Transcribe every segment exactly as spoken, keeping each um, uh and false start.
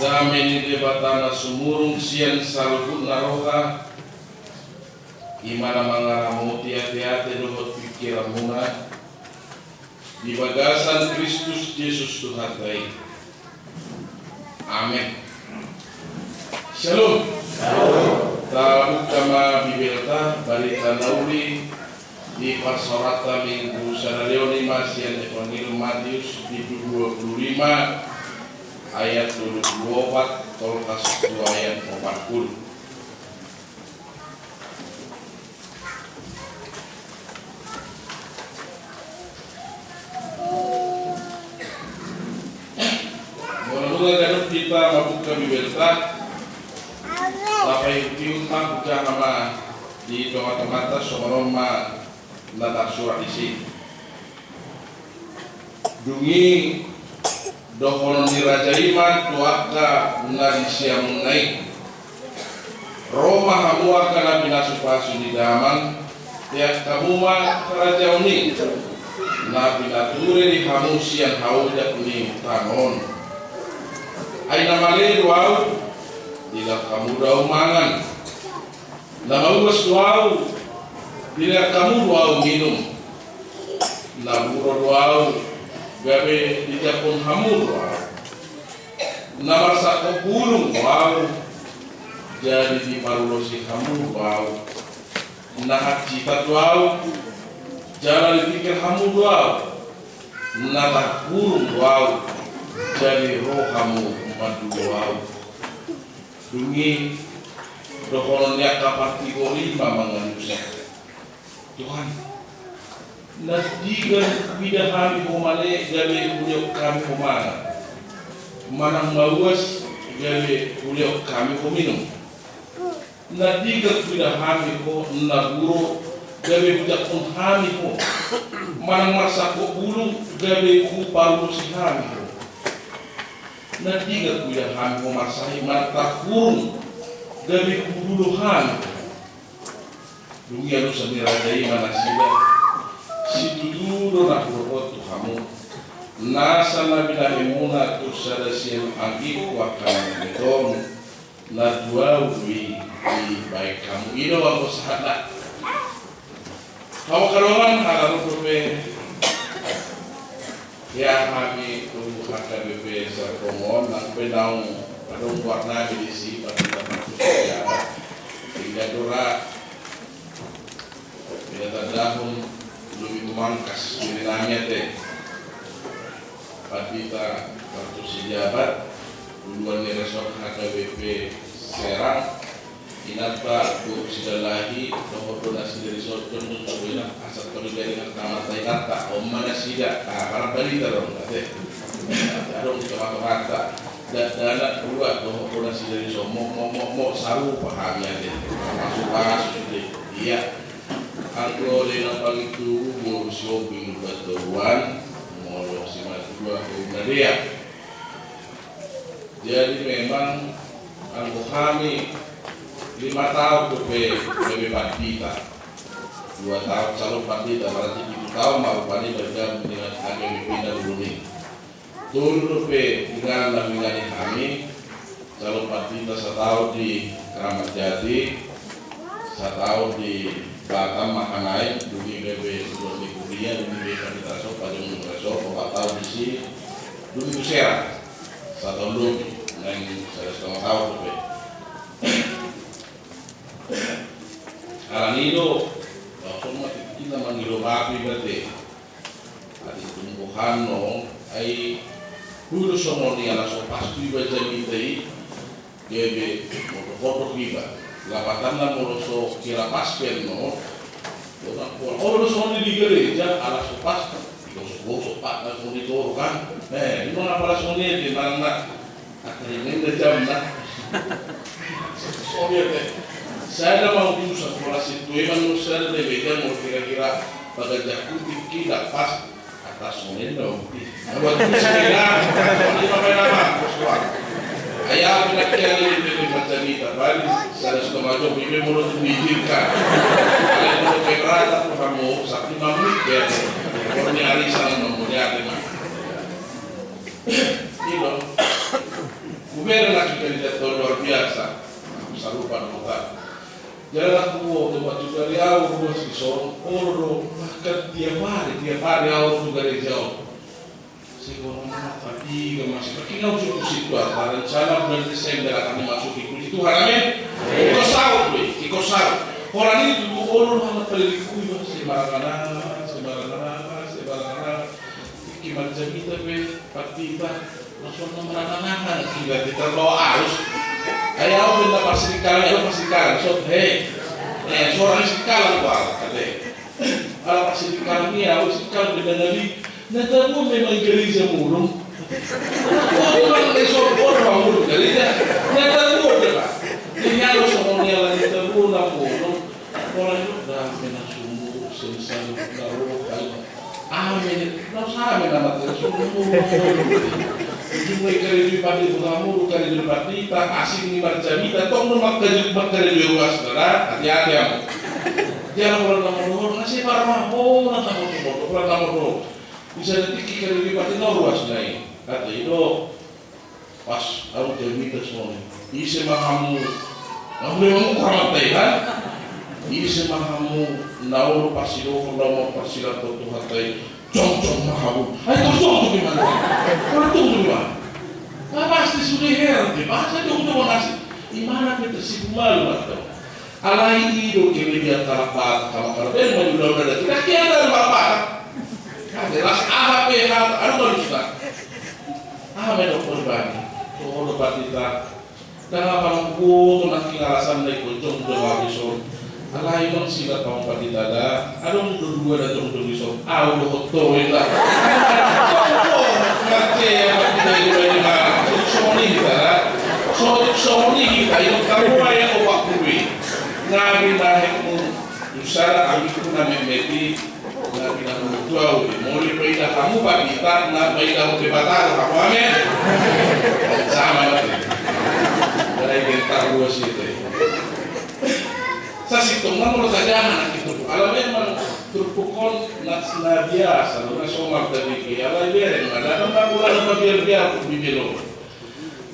Dame ni Debata na sumurung sian saluhutna roha, i ma na mangaramoti ateate dohot pingkiranmuna, di bagasan Kristus Jesus Tuhanta i. Amen. Syalom. Tabuka ma Bibelta, Barita na Uli, dipasahat Minggu sadari on i ma sian Evangelium Matius, bindu dua pulu lima, ayat tolu pulu opat, tolhas tu ayat opat pulu. Molo nunga ganup hita mambuka Bibelta, tapaihutihut ma tu jaha ma di tongatonganta, songon on ma na tarsurat disi. Dung i dohonon ni raja i ma tu angka na di siamunna i: Ro ma hamu angka na pinasupasu ni damang, tean hamu ma harajaon i, na pinature di hamu sian haojak ni tano on. Ai na male do ahu, dilehon hamu do ahu mangan. Na mauas do ahu, dilehon hamu do ahu minum. Na buro do ahu, gabe dijangkon hamu do ahu. Na marsangkop bulung do ahu, jadi diparulosi hamu do ahu. Na hansitan do ahu, jala dipingkir hamu do ahu. Na tarhurung do ahu, jadi ro hamu mandulo ahu. Dung i dohonon ni angka partigor i ma mangalusi: Tuhan, na digan huida hami Ho male gabe hulehon hami Ho mangan, manang mauas gabe hulehon hami Ho minum? Na digan huida hami Ho, na buro, gabe hujangkon hami Ho, manang marsangkop bulung, gabe huparulosi hami Ho? Na digan huida hami Ho marsahit, manang tarhurung, gabe hudulo hami Ho? Dung i alusan ni raja i ma nasida: Situtu do na hudokhon tu hamu, nasa na binahemuna tu sada sian anggingku angka na meton, na tu ahu do i dibaen hamu. I do anggo sahatna. Hamu angka dongan, ala ro dope hea hami tu H K B P Serpong on, nang pe naung adong goarnami disi, Pandita Markus Setiawan. Tinggal dora pinatandahon lobi tumangkas dirinami ate. Pandita Markus Setiawan, uluan ni resort H K B P Serang, inanta Guru Sidalahi, dohot do nasida di son, dohot do ina, asa tolu jadi nang tamata inanta, on ma nasida, ah, barang barita dong, ate. Adong di tongatonganta, da-, dakdanak dua, dohot do nasida di son, mo, mo, mo, mo, sarupa hami ate. Pasu-pasu sude, ia. Anggo di na pangitu, Guru Sihombing Lumban Toruan, molo Simanjua, Guru Nadeak. Jadi memang anggo hami lima taon dope gabe pandita. Dua taon calon pandita, berarti pitu taon ma rupani bergabung dengan H K B P na dulu ni. Tolu dope inganan na huinganan hami, calon pandita sataon di Kramat Jati, sataon di Batam, Mahanaim, dung i gabe tuan ni kuria, dung i gabe pandita resort, pajongjong resort, opat taon disi, dung i tu Serang, sataon lobi, naeng sada setengah taon dope. Alani i do, langsung ma tingkina mangido maaf iba te. Adi tumbuhan no, ai, hulu songon i ala so pas tu iba jamita i, gabe, modok-modok iba. Lapatanna molo so kilapasken no, orang pola. Olo do songon i di gereja, ala so pas, gosok-gosok, Pak, na songon i toro kan. Eh, ima apala songon i, di mana na, Angka inna jamna. Songon i ate. Sada ma utusan pola sintua i, manang sada do i, beda molo kira-kira paganjang huting, kira pas atas songon i na uti. Na buat utusan i na. Songon i ma baen nama, bos, wah. Ai au pinangkian i, di beda macam i, tapali sada setengah jam, i pe molo tu diizinkan. Alai molo keberatan tu hamu, satu lima menit be. Molo ni arisan, molo ni ate ma. I do. Bere na tu gareja on luar biasa. Sarupa do hita. Jala na huboto ma tu gareja au ruas dison, olo do, bahkan tiap hari, tiap hari au tu gareja on. Sekolah na tadi ke masih pergi nau suku situ, antara sana bulan Desember akan dimasuki, puji Tuhan, amin. Iko saut, weh, iko saut. Orang itu tu olo, anak paling kui, masih marah-marah, masih marah-marah, masih marah-marah. Iki marjamita pe, partita, langsung na marana-rana, gila, kita bawa arus. Ayo, au pe na parsirikalan, au parsirikalan, so, hei. Eh, suara sirikalan, wah, kate. Ala parsirikalan ni, au sirikalan, beda ngali. Na tabo memang gereja murung. Oh, memang, eh, so, oh, memang murung gereja. Na tabo, dah, Pak. Jadi, au songon i ala na tabo, na murung. Pola i do, dame na sumurung, sensal, na roha i. Amen. Laos amen nama tu sumurung. Ujungna i karejo i pande botamu, karejo i pande ita, asing ni marjamita, tong do mangkarejo, mangkarejo i ruas, da, hati-hati hamu. Jala holan na modom, na sebar ma, holan na modom, holan na modom. Bisa detik i karejo i pande na ruas na i. Hata i do. Pas au jamita songon i. Ise ma hamu? Hamu memang kurang atai kan? Ise ma hamu na olo parsidohon laho mamparsilangkon Tuhanta i? Jongjong ma hamu. Ai jongjong tu imana. Olo jongjong tu imana. Nga pasti sude heran pe. Masa jongjong ma nasi? Imana pe tersipu malu ma tong. Alai i do kelebihan halak Batak, halak Batak. Bere ma di undang-undang, tidak kira halak Batak. Nah, jelas aha pe hata, anu manusia. Aha ma didok ni bani? Toho do partita. Ndang apa nang huboto nangkin alasanna ingkon jongjong au dison. Alai mangsilap hamu partita da. Adong do dua na jongjong dison. Au dohot ho inna. Ngarcea partita i do baen imana. Songon i hita da. Songon i hita. Ingkon hamu aek opat pulu i. Nga binahenmu. Nusada ambiku na metmet i. Na pinangido tu au i, molo dipaida hamu partita, na paidahon Debata do hamu, amen. Sama na. Alai gentar ruas i te. Sasintongna molo tajaha nangkin turpuk. Ala memang turpuk on na, na biasa do, na somal tabege, alai bereng ma, ndang na pola na mabiar-biar turpuk di bere on.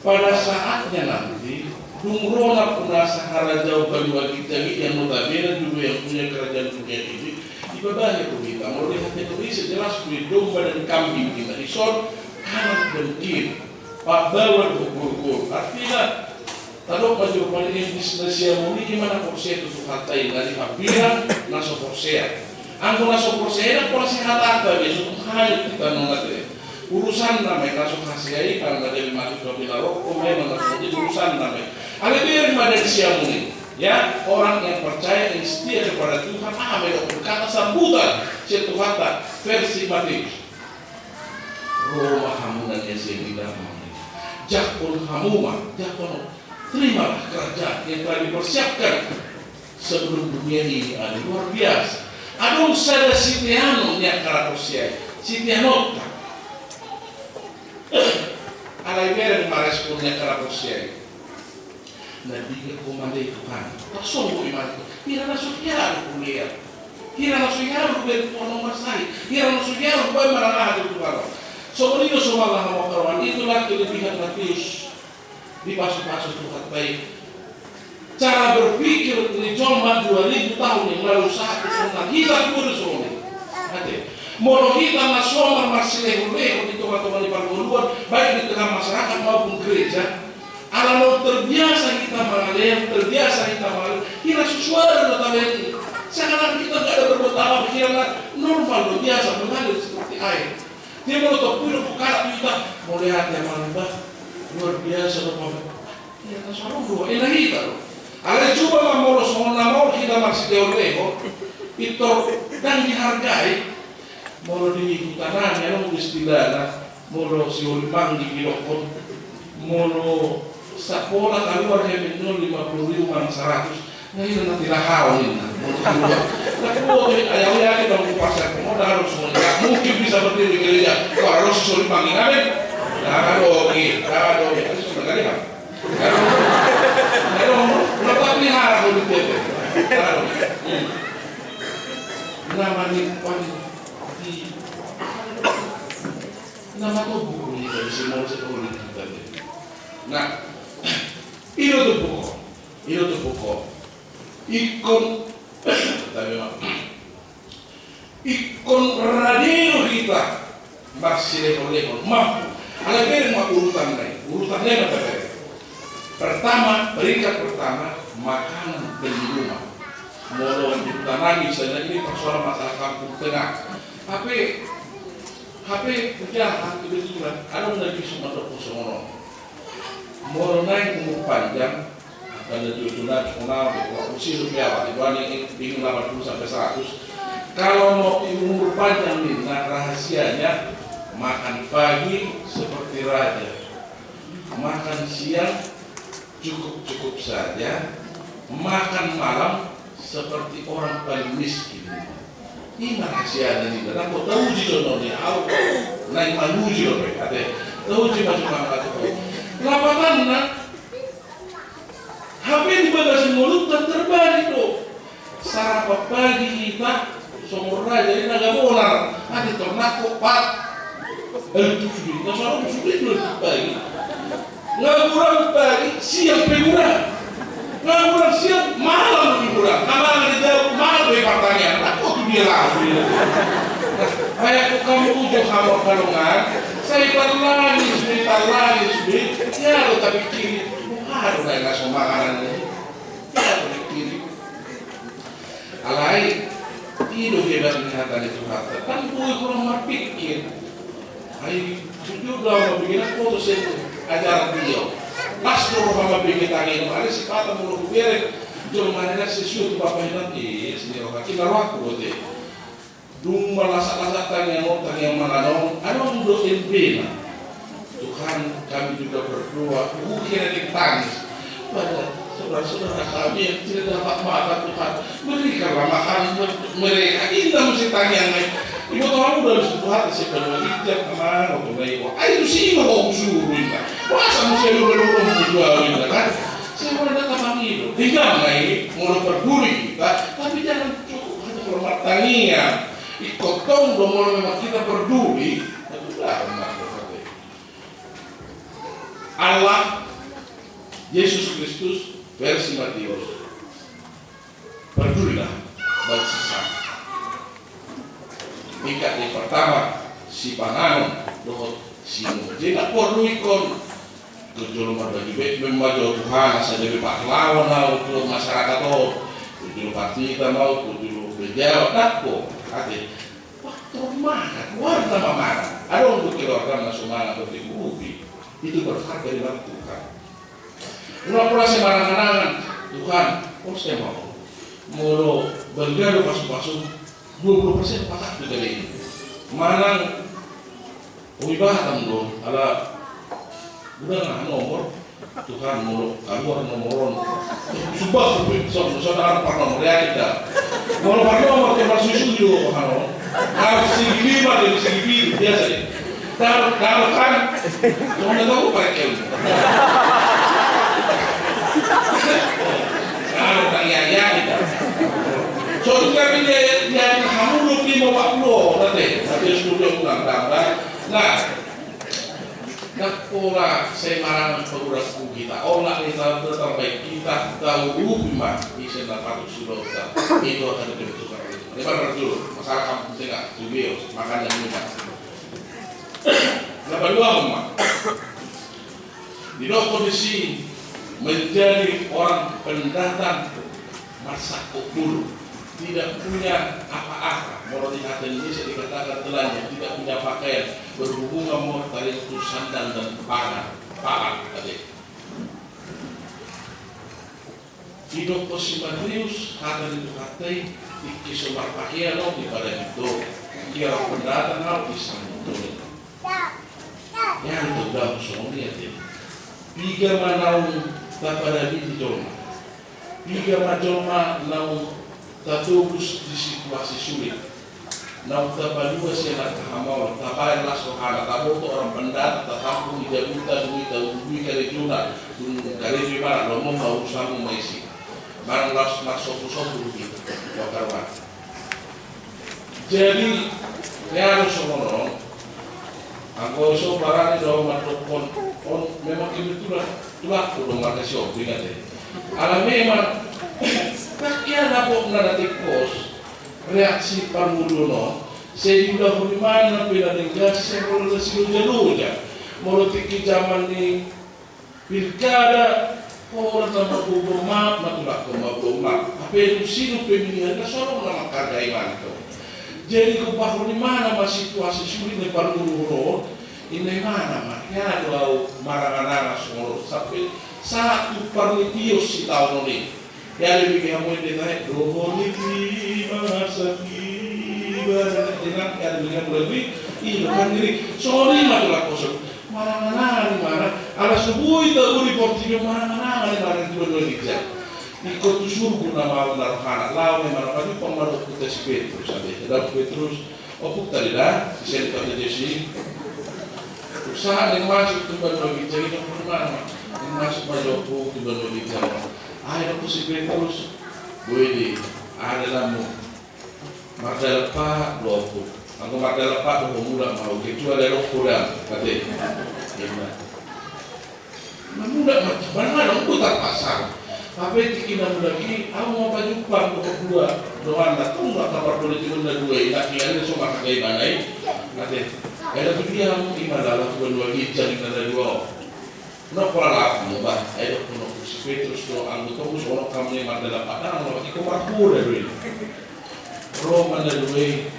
Pada saatnya nanti, dung ro nampuna saharajaon paduaginjang i, yang notabene juga yang punya kerajaan dunia ini, dibahen do hita, molo di hata Indonesia jelas, kulit domba dan kambing hita dison, kanan dan kiri, pambawa dohot gorgor. Artina, tadok ma jolo paling, na siamun i ma na porsea tu Tuhanta i, na di hambirang na so porsea. Anggo na so porsea i ndang pola sihata angka be, so tung hanyut hita nunga te. Urusanna ma i na so hasea i, anggo na jadi mahasiswa pinarokko memang na so jadi urusanna ma i. Alai bereng ma dari siamun i. Ya, orang yang percaya, yang setia kepada Tuhan, aha ma i didok, kata sambutan sian Tuhanta versi Matius. Ro ma hamu na niasian ni Damang i. Jangkon hamu ma, jangkon, terimalah kerajaan yang telah dipersiapkan sebelum dunia ini ada. Luar biasa. Adong sada siteanon ni angka na porsea i, siteanonta. Alai bereng ma respon ni angka na porsea i. Na dingin ho ma dei Tuhan. Tarsonggot imana tu hira na so hialu hulea. Hira na so hialu hulea tu anon marsahit. Hira na so hialu hulea marana tu Tuhan. Songon i do somalna hamu angka rohanta, itulah kelebihan Matius. Dipasu-pasu Tuhanta i. Cara berpikir ni jolma dua ribu tahun yang lalu saat itu, na hita dua do songon i. Ate. Molo hita na somal marsilehon-lehon di tonga-tonga ni parngoluan, baik di tengah masyarakat maupun gereja, ala naung terbiasa hita mangalehon, terbiasa hita mangalehon, hira so suara do tabean i. Seakan-akan kita nggak ada berbuat apa-apa, hira na normal do, biasa mengalir seperti air. Dia molo tompu do buka hita, mauliate ma, Bah. Luar biasa do, Bah. Ia, na so adong do, ena hita do. Alai coba ma molo songon na maol hita marsilehon-lehon, pintor ndang dihargai. Molo di huta nami, adong do istilahna, molo siholimanggi didokkon, molo sapola kaluar hepeng on lima puluh ribu manang saratus, na hira na tilahaon ninna. Molo kaluar. Na kaluar, ai au yakin, molo di pasar, molo na adong songon i, mungkin bisa berdiri gereja. Wah, adong siholimanggi, amin. Na adong i, na adong i. Adong songon i kali, ha? Adong. Adong, na paklihara molo di T V. Adong. Hmm. Na mani, mani, di Na matombuk do hita disi, molo sihol hita be. Nah, i do tubuhon, i do tubuhon. Ingkon, ingkon rade do hita marsilehonlehon, mampu. Alai bereng ma urutanna i, urutanna i ma tabereng. Pertama, peringkat pertama, makanan dan minuman. Molo di huta nami misalna, ini persoalan masalah Kampung Tengah. Hape, hape hujaha kebetulan adong na bisa mandok songon on. Molo naeng umur panjang, angka na jujur na songon on, di umur usia lebih awal, di bawah ini, di lapan puluh sampai seratus. Kalau mau umur panjang ninna, rahasianya makan pagi seperti raja, makan siang cukup-cukup saja, makan malam seperti orang paling miskin. I ma rahasiana ninna, nanggo tauji do on, au naeng manguji do pe, ate. Tauji ma jumangkat on. Lapatanna, hape di bagasan ngolunta terbalik do. Sarapan pagi hita songon raja, jadi na gabe bonar. Ate, tong nangkok pat. Eh, tu sudah, na sarapan sudah, sudah pagi. Nga hurang pagi, siang pe hurang. Nga hurang siang, malam pe hurang. Nga mangan di jauh, malam pe partangiangan. Nangkok tu dia laho. Ai anggo hamu uju hamu angka dongan, sai tarlangi sude, tarlangi sude. Ia do tapikiri, boha do na naeng so mangan i. Ia do tapikiri. Alai, i do hebat ni hata ni Tuhanta. Kan boi hurang marpikir. Ai, jujur do, au mambege na foto sian ajaran beliau. Las do roha mambege tangiang, alai sipata molo hubereng jolma na sisio tu bapa hinan, eh, sini roha, kina rohangku bote. Dung malasak-lasak tangiang on, tangiang mangan on, adong do embena. Tuhan, kami juga berdoa, bukan ada tangis. Pada saudara-saudara kami yang tidak dapat makan, Tuhan, berikanlah makan mer-, mereka. Inna muse tangiang i. Iboto hamu do alus Tuhan, si Tuhan, ijab ma, waktu na iwa. Ai, tu si iwa, kau suruh inna. Masa muse lu belum, belum, belum, inna, kan? Saya mau datang pangido. Tinggal na i, molo perduli kita, tapi jangan cukup hanya kalau martangiang. Ingkon tong do, molo memang kita perduli, na tutu daong ma. Allah, Yesus Kristus, versi Matius. Perdulilah baen sesama. Tingkat yang pertama, sipanganon dohot siminum. Jadi, ndang porlu ingkon tu jolo marbaju be-, marbaju Tuhan, asa jadi pahlawan au tu masyarakat on. Tu jolo pandita ma au, tu jolo pejabat, ndang porlu. Ate, waktu mangan, warna ma mangan. Adong do keluarga na so mangan dohot diurupi. Itu berharga di mata Tuhan. Nunga pola sai marangan-angan, Tuhan, pola sai ma au. Molo balga do pasu-pasu, dua puluh persen pasak do gabe i. Manang, ui, Batam do, ala, udah nggak nomor, Tuhan, molo kaluar nomor on. Sumpah, sumpah, so, so, na parnomor, ya, kita. Molo parnomor, kita susu juga, Tuhan, on. Harus sigi lima, jadi sigi pitu, biasa ya. Taruh, taruh kan. Cuma nggak tahu pakai. Taruh kan, ya, ya, kita. Suatu kali dia, dia hamulu lima puluh, nanti, nanti sepuluh ulang tambah. Nah, nah, pola sai marangan parurak ku kita. Olah ni tahu terbaik kita, tahu rupi mah, bisa dapat sudah. Itu akan dibentuk. Ini baru dulu, masalah Kampung Tengah, studio, makan dan minum. Na paduahon ma. Didok disi menjadi orang pendatang marsangkop bolon. Tidak punya apa-apa. Molo di hata Indonesia dikatakan telanjang, tidak punya pakaian. Berhubungan molo taringot tu sandal dan pangan, palang tadi. Didok si Matius, hata ni Tuhanta i, tingki so marpahean au di padang i do, tingki au pendatang au di sangkop bolon. Ia, tong dao songon i ate. Piga ma naung tapadaliti jolma. Piga ma jolma naung tatobus di situasi sulit. Naung tapalua sian angka hamaol, tabaen las rohana, taboto orang pendatang, tatampung di jabunta, dung i taudui karejona, dung karejo i manang lomo ma urusanmu ma disi. Manang laos marsombu-sombu di bongkar bata. Jadi, ia do songon on, Anggo so barani do mandokkon, on memang kebetulan tulakku do marga Sihombing ate. Ala memang, bagian apokna na tingkos, reaksi parngoluon on, sai diulahon imana pe na denggan, sai molo na siloja-loja. Molo tingki jaman ni pilkada, holan na mamboan maaf, na tulak na mamboan maaf. Hape dung sidung pemilihan na so adong na manghargai imana tu. Jadi gombahon imana ma situasi sulit na parngoluon on, inna imana ma, hea do au marangan-angan songon on sampe sahat tu parnitios sitaonon i. Hea do dibege hamu ende tahe, dohot niti mangasak iba, hea do dibege hamu lagu i, i do kan diri, songon i ma tulak hoson. Marangan-angan imana, ala so boi tauli portibi on, marangan-angan imana tu banua ginjang. Ingkon tu surgo na mauliate rohana, laho ma imana pajumpang ma dohot ompunta si Petrus, ate, da Petrus, ompunta da, ise do ompunta Jesus i. Dung sahat naeng masuk tu banua ginjang i, dohot imana ma, naeng masuk ma jo ompu tu banua ginjang on. Ai dohot si Petrus, boi do, aha dalanmu? Mardalan pat do au. Anggo mardalan pat do ho, mulak ma au, kecuali adong ho dang, ate. Inna. Na mulak ma, barang adong do tarpaksa. Hape tingki na mulak i, au ma pajumpang dohot dua donganna, tung angka parpolitikon na dua i, na kira-kira so manghargai ibana i, ate. Ai dapot dia hamu, ima laho tu banua ginjang inna na dua on. Nunga pola laho hamu ba, ai dohot si Petrus do, anggo tung songon on hamu na mardalan pat, ndang na mati ho, marhoda do i. Ro ma na dua i,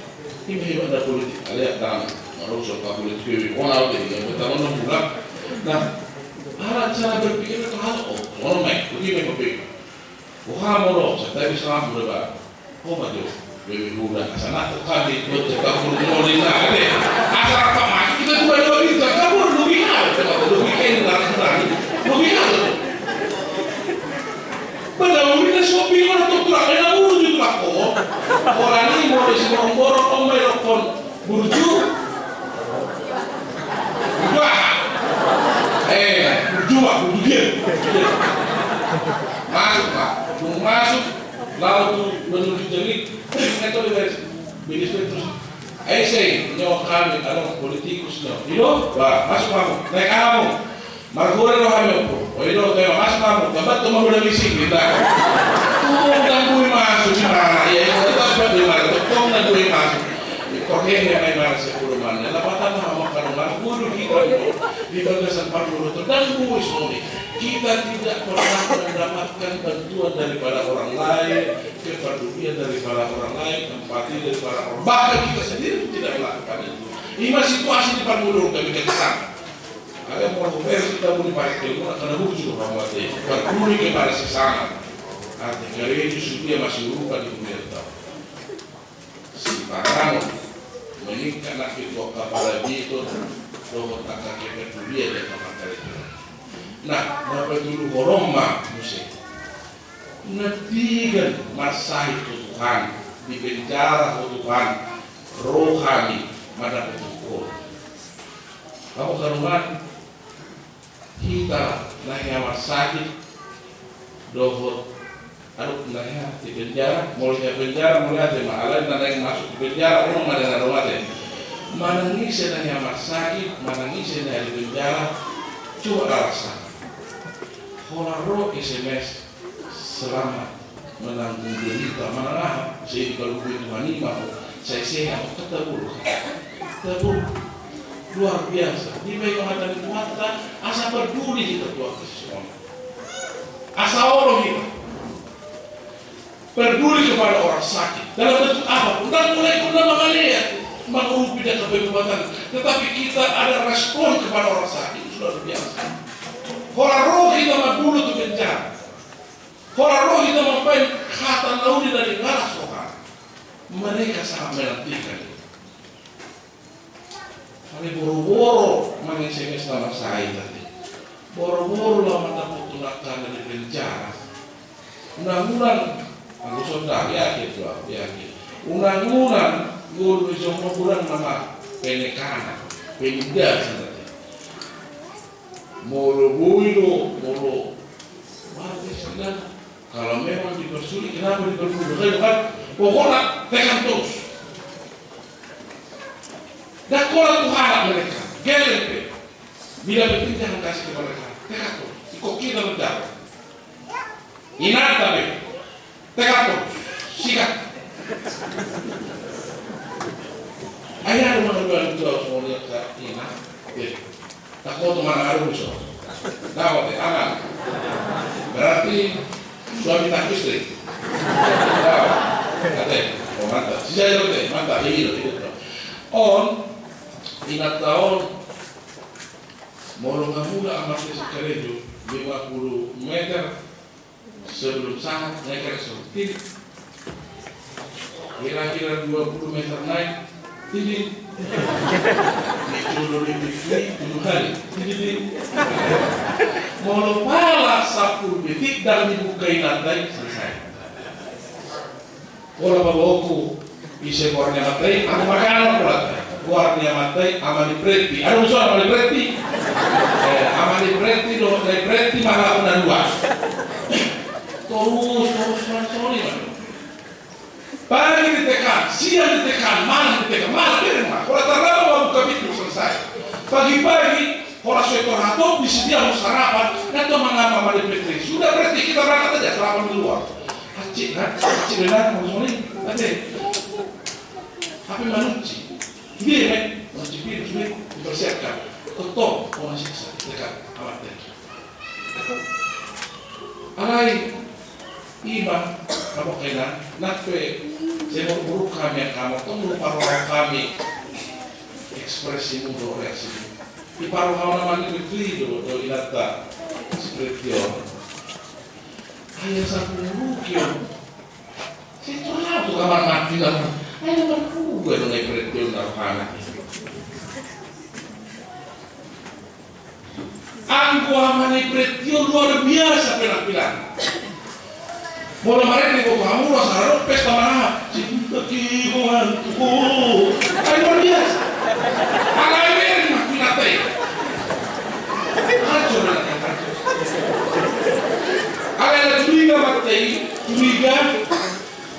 ima hebatna politik, alai ndang, maro so ka politik i, ona ote, ia bertamu na mulak. Nah, ala cara berpikir tu halak, oh, songon on ma i, boti ma i, boti. Boha molo, santabi sama molo ba. Ho ma jo, bebe huda, asa na tu kami, buat cakap burung moli na, ate. Asa rap masuk, kita dua dua bisa, kamu lebih hal, coba lebih kayak ini, lebih hal. Padahal udah sopi, mana tuh tulak, enak dulu di tulak, oh. Orang ini mau di sini, orang borong, om, main rokok. Burju. Burju. Eh, burju, burju dia. Masuk, Pak. Mau masuk, lalu tuh menurut jadi, kan tuh dari Bini Petrus. Ai sai, nyo hami, adong politikus nyo. Ido, ba, masuk hamu. Naik hamu. Marhura do hami, ompu. O ido, tema masuk hamu. Gabat tu mahuda misik, kita. Tung dang boi masuk, si mana? Ia, ia, tetap di mana? Tung dang boi masuk. Di kohe, ya, main mana sepuluh mana? Lapatan hamu, kalau mana? Guru kita, di bagasan parguru, tu dang boi soni. Kita tidak pernah mendapatkan bantuan daripada orang lain, kepedulian daripada orang lain, empati daripada orang, bahkan kita sendiri pun tidak melakukan itu. Ima situasi di parguru kami katakan. Ada mau beres kita boleh pakai ilmu, karena burju orang mati. Peduli kepada sesama. Arti gereja sudah masih lupa di dunia tahu. Siparangon, meningkat nangkin tu angka parabiton, dohot angka kepedulian di angka parkarejoan. Nah, na patoluhon ma muse. Na denggan marsahit tu Tuhan, dipenjara ho Tuhan, ro hami mandapot hukum. Hamu harumaen, hita na hea marsahit dohot, aduh, na hea di penjara, molo hea penjara, molo hea ate ma, alai na naeng masuk di penjara, unang ma na adong ate. Manang ise na hea marsahit, manang ise na hea di penjara, coba rasa. Holan ro S M S, selamat menanggung derita, manang aha, sai dipaluhut Tuhan i ma ho, sai sehat, kan tabo do. Tabo. Luar biasa. Dibaen hata ni Tuhanta, asa peduli hita tu angka sisongon. Asa olo hita peduli kepada orang sakit. Dalam bentuk apa pun. Ndang mulai pun na mangalean, mangurupi dan kebebasan. Tetapi kita ada respon kepada orang sakit, itu luar biasa. Holan ro hita mandulu tu penjara. Holan ro hita mambaen hata na uli na denggan, holan. Mereka sangat menantikan. Alai boro-boro mang S M S na marsahit ate. Boro-boro laho mandapot tu angka na di penjara. Unang-unang, anggo songon au, yakin do au, yakin. Unang-unang, ngolu i songon godang nama penekanan, penindasan ate. Molo boi do, molo, wah, istilah. Kalau memang dipersulit, kenapa dipermudah? Saya bukan, pokoknya tekan terus. Ndang holan tu halak mereka. Dia Bila penting jangan kasih ke mereka. Tekaton. Iko kita menjawab. Inanta be. Tekaton. Sikat. Akhirnya ada mengaduan itu harus mau lihat ke Ina. Oke. Tak mau teman aduh bisa. Dapat ya, aman. Berarti suami tak istri. Dapat. Oke. Oh, mantap. Sisa ya, oke. Mantap. Iya, iya. On. Inanta on. Molo nga mula amat di Sikarejo, lima puluh meter sebelum sahat, naik ke sortir. Kira-kira dua puluh meter naik, tidin. Diculur di pipi, dua kali, tidin. Molo pala sapuluh detik, dang dibuka inanta i, selesai. Pola paboaku, ise goar ni amanta i, anggo makanan pola. Goar ni amanta i, Ama ni Pretti. Adong so Ama ni Pretti? Eh, Ama ni Pretti do, ni Pretti malah na dua. Torus, torus, torus, torus. Pagi ditekan, siang ditekan, malam ditekan, malam ditekan. Pola tarlambat buka pintu, selesai. Pagi-pagi, horas so torus hatop, disediakan sarapan, na tu mangan Ama ni Pretti. Sudah, Pretti, kita berangkat aja, sarapan di luar. Acik kan? Acik benar maksudnya. Ate. Hape manunci. Dia kan? Manunci virus dia. Dipersiapkan. Ketong, kau masih bisa. Dekat. Aman deh. Alai. Ima. Kamu kena. Nang pe. Saya mau buruk kami yang kamu. Tong lu parroha kami. Ekspresimu do, reaksimu. Di parroha nama ni Fitri do, do inanta. Seperti orang. Ayo sapuluh kilo. Sai tor au tu kamar mandi na. Ayo nomor dua dong, ni Pretti on na rohana. Anggo Ama ni Pretti on luar biasa penampilan. Molo marende iboto hamu do, asa ro pesta mana. Cinta ki ho antu ho. Ayo luar biasa. Alai meri mah tu inanta i. Hancur, hancur. Alai na curiga mate i, curiga.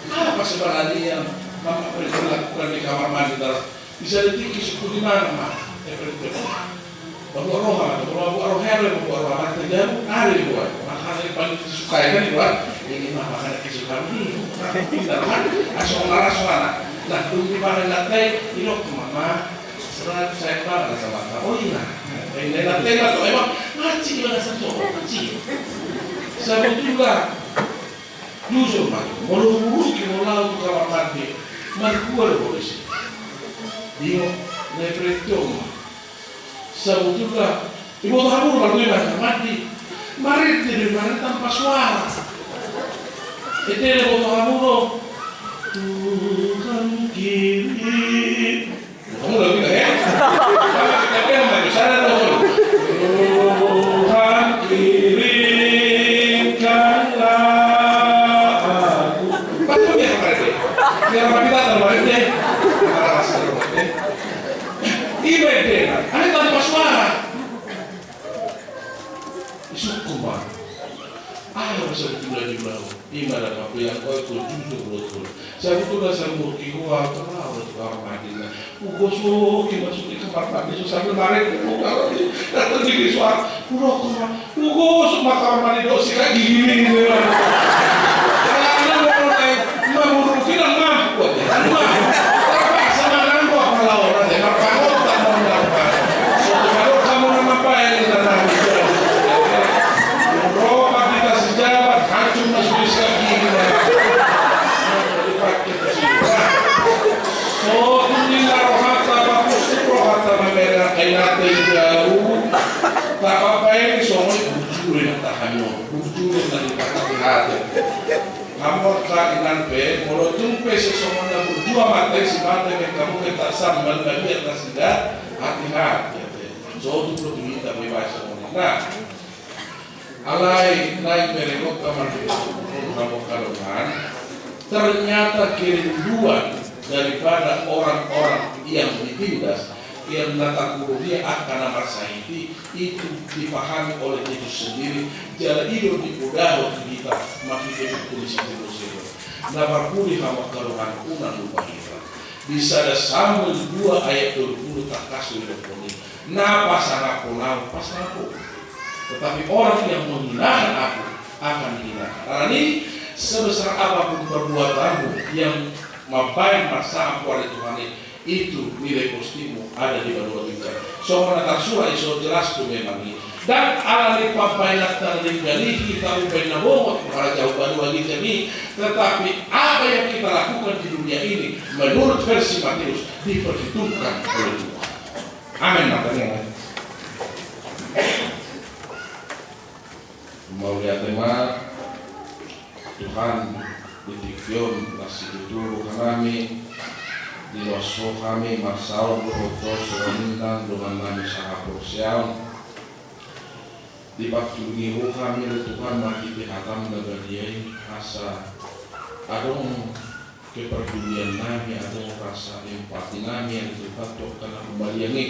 Apa sebenarnya yang Mama Pretti lakukan di kamar mandi, dalam bisa detik, suku di mana, Ma? Eh, Pretti. Bapak roha, bapak roha, bapak roha, bapak roha, mate jauh, ada di luar. Makanan yang paling disukai kan di luar. Ini mah makanan kesukaan ini. Pintar kan? Asal marah suara. Nah, tunggu di mana lantai, ini waktu Mama. Seratus saya banget sama kamu. Oh iya. Ini lantai lah, tuh emang ngaci juga dasar cowok, ngaci. Sebetulnya Jujur ma, molo huurupi, molo au tu kamar mandi, marhua do ho disi. Io, ni Pretti on ma. Sabotulna, iboto hamu do, marhua do i ma kamar mandi. Marende do i, marende tanpa suara. Ende do iboto hamu do. Tuhan kirim. Kamu lagi dah, ya? Tuhan, kirimkanlah aku. Pas tuh dia kemarin, ya? Dia rapi datang kemarin, ya? Marah, marah, ya? Ima ende, ada tanpa suara. Isukku ma. Ah, masa betul lagi, Bro? Ima da papeang, kau itu jujur, betul. Sabotulna sai murki ho au, tarau do tu kamar mandi na. Hugosoki masuk di kamar mandi, so sambil marende ho, kalau di, datang di suara, hudok ma, hugosok ma kamar mandi, dok sikat gigi ni, gitu. Karena mau mulai, mau mulai, tidak mampu, tidak mampu. Terpaksa menangguh pahlawan, ya, marpangotan, mau menangguh. Suatu kalau kamu nama apa yang kita tahu? Roha kita sejabat, hancur masuk di sikat gigi, nah. Dipakai. So tung lila rohanta, bagus tu rohanta, mamereng angka inanta i jauh. Tapapaeni songon i, burju do inanta hami on, burju do na dipakai hata. Hamu angka inang pe, molo tung pe sisongon na burju amanta i, si mate pe hamu pe tak sambal bagian nasida, hati-hati ate. So tung do tu hita pe baen songon i. Nah. Alai naeng berengonta marhite hamu angka dongan, ternyata kerinduan daripada orang-orang yang ditindas, yang na tarhurung ia angka na marsahit i, itu dipahami oleh Jesus sendiri, jala i do dipodahon tu hita marhite buku ni si Timoteus. Na parpudi hamu angka dongan, unang lupa hita. Di sada Samuel dua ayat dua puluh tangkas do didok i. Na pasangaphon Ahu, pasangaphon. Tetapi orang yang menghinakan Aku akan dihinakan. Alani, sebesar apapun perbuatanmu yang mambahen marsangap tu ari Tuhan i, itu nilai positifmu ada di banua ginjang. Songon na tarsurat i, so jelas tu memang i. Dan alani pambahenanta na denggan i, hita umbahen na bongot manjalo banua ginjang i, tetapi apa yang kita lakukan di dunia ini, menurut versi Matius, diperhitungkan oleh Tuhan. Amen, ma tangiang. Mauliate ma Tuhan, di tingki on na situtu rohanami, diloas Ho hami marsaor dohot Ho songon inang dongannami sahaporseaon. Dipangkilingi Ho hami ale Tuhan marhite hataM na badia i, asa adong kepeduliannami, adong rasa empatinami ale Tuhan tu angka na humaliang i.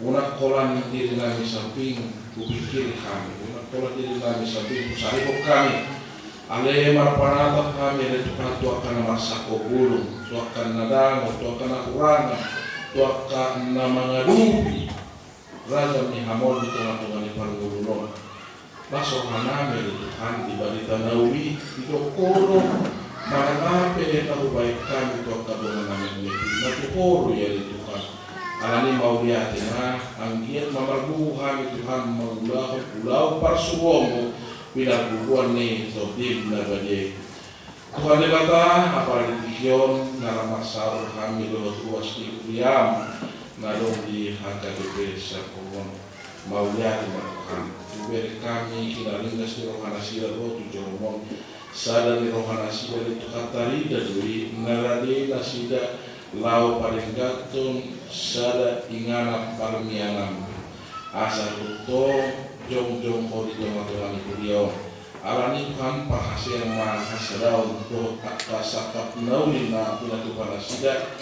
Unang holan dirinami sambing hupingkiri hami, unang holan dirinami sambing husarihon hami. Alai marpanatap hami ale Tuhan tu angka na marsangkop bulung, tu angka na dangol, tu angka na hurangan, tu angka na mangadopi ragam ni hamaolon di tongatonga ni parngoluon on. Las rohanami ale Tuhan di barita na uli i, didok Ho do manang aha pe na hubahen hami tu angka donganami on, na tu Ho do i ale Tuhan. Alani mauliate ma, anggiat ma margogo hami Tuhan mangulahon ulaon parsuruonMu, pinargogoan ni TondiM na badia i. Tuhan Debata, apala di tingki on na lam marsaor hami dohot ruas ni huriaM na adong di H K B P Sangkohon. Mauliate ma Tuhan, hubereng hami hinaringgas ni rohanasida ro tu joloM on. Sada ni rohanasida ale Tuhan tarida do i, na rade nasida laho padengganhon sada inganan parmiananMu. Asa tongtong jongjong Ho di tongatonga ni huria on. Alani Tuhan, parhaseang ma hasadaon dohot angka sangkap na uli na pinatupa nasida.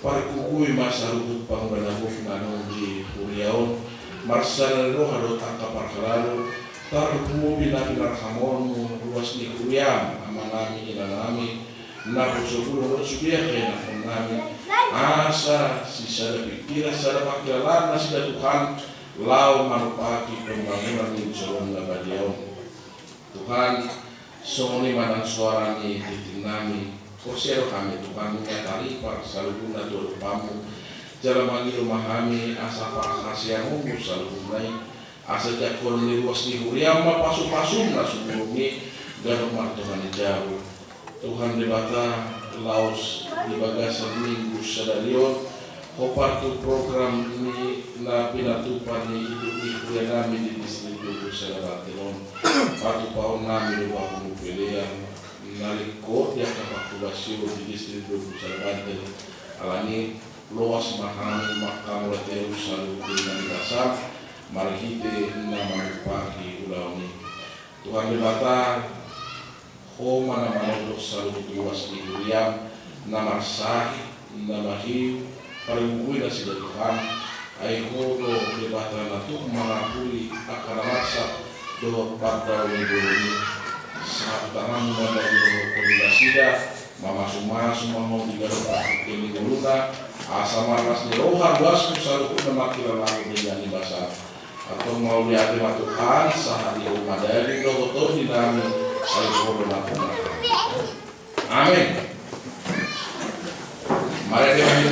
Pargogoi ma saluhut pangula na gok na adong di huria on. Marsada ni roha dohot angka parhalado, tarlumobi na pinarhamaolonMu ruas ni huriaM, amanami, inanami, naposobulung dohot sude angka ianakhonnami. Asa sisada pingkiran, sada pangkilalaan nasida Tuhan, laho manupaki pembangunan ni joloM na badia on. Tuhan, songon i ma nang soara ni tintingnami. Porsea do hami Tuhan, nunga taripar saluhutna tu adopanMu. Jala mangido ma hami asa parhaseangonMu saluhutna i, asa jangkon ni ruas ni huriaM ma pasupasuM na sumurung i, ganup martonga ni jabu. Tuhan Debata, laos di bagasan Minggu sadari on, hombar tu program ni na pinatupa ni induk ni hurianami di distrik Lumbung Sada Banten on. Patupaonnami do pahompu pelean na ringkot di angka partubuan di distrik Lumbung Sada Banten. Alani, loas ma hami manghamauliatehon saluhut na di bagasan marhite na manupaki ulaon i. Tuhan Debata, Ho ma na manodok saluhut ruas ni huriaM, na marsahit, na mahiu, pargogoi nasida Tuhan. Ai Ho do Debata na tuk mangapuli angka na marsak dohot pardaon ni bolon i. Sangap tanganMu ma daging dohot tondi nasida, mamasumasu ma Ho di ganup partingkian ni ngoluna, asa marlas ni roha ruasMu saluhutna mangkilalahon denggan ni basaM. Antong mauliate ma Tuhan, sahat di homa daging dohot tondinami, ai Ho do na pomparan. Amen. Mari kita